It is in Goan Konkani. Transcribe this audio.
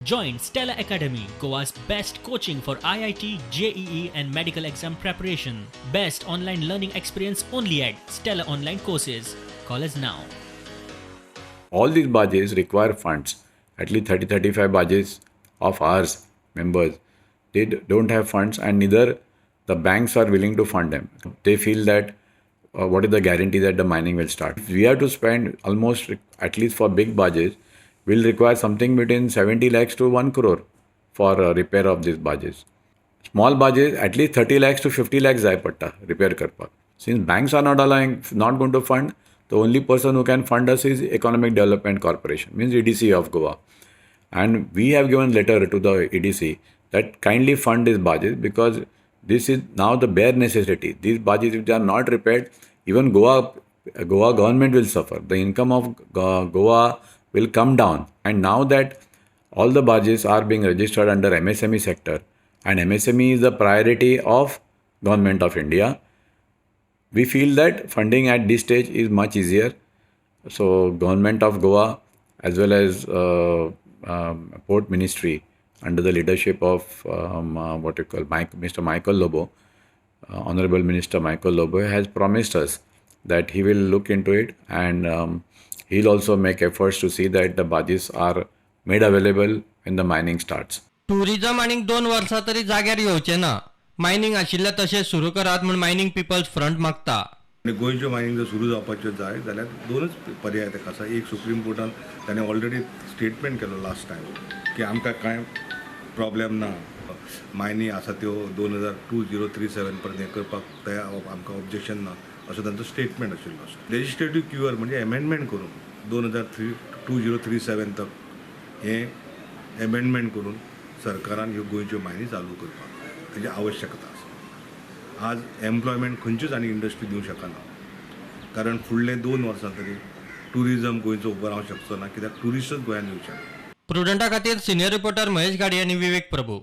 Join Stella Academy, Goa's best coaching for IIT, JEE, and medical exam preparation. Best online learning experience only at Stella Online Courses. Call us now. All these barges require funds. At least 30 35 barges of ours members, they don't have funds, and neither the banks are willing to fund them. They feel that what is the guarantee that the mining will start? If we have to spend almost, at least for big barges, will require something between 70 lakhs to 1 crore for repair of these barges. Small barges, at least 30 lakhs to 50 lakhs जाय पडटा repair करपाक. Since banks are not allowing, not going to fund, the only person who can fund us is Economic Development Corporation, means EDC of Goa. And we have given letter to the EDC that kindly fund these barges, because this is now the bare necessity. These barges, if they are not repaired, even Goa government will suffer. The income of Goa will come down. And now that all the barges are being registered under MSME sector, and MSME is the priority of Government of India, we feel that funding at this stage is much easier. So Government of Goa as well as Port Ministry under the leadership of what you call Mike, Mr. Michael Lobo, Honorable Minister Michael Lobo has promised us that he will look into it, and he'll also make efforts to see that the barges are made available when the mining starts. Tourism आनीक 2 वर्सां तरी जाग्यार येवचें ना. मायनिंग आशिल्लें तशें सुरू करात म्हूण मायनिंग पिपल्स फ्रंट मागता. आनी गोंयच्यो मायनींग जर सुरू जावपाच्यो जाय जाल्यार दोनच पर्याय ताका आसा. एक, सुप्रीम कोर्टान ताणें ऑलरेडी स्टेटमेंट केलो लास्ट टायम की आमकां कांय प्रॉब्लेम ना, मायनी आसा त्यो 2037 पर्यंत हें करपाक तयार, आमकां ऑब्जेक्शन ना, असो तांचो स्टेटमेंट आशिल्लो. लेजिस्लेटीव क्युअर म्हणजे एमेंडमेंट करून 2003 2037 तक हें एमेंडमेंट करून सरकारान ह्यो गोंयच्यो मायनी चालू करपाक तेजी आवश्यकता आसा. आज एम्प्लॉयमेंट खंयच्योच आनी इंडस्ट्री दिवंक शकना, कारण फुडले 2 वर्सां तरी टुरिजम गोंयचो उबो रावंक शकचो ना, कित्याक ट्युरिस्टच गोंयांत येवचे ना. प्रुडंटा खातीर सिनियर रिपोर्टर महेश गाडी आनी विवेक प्रभू.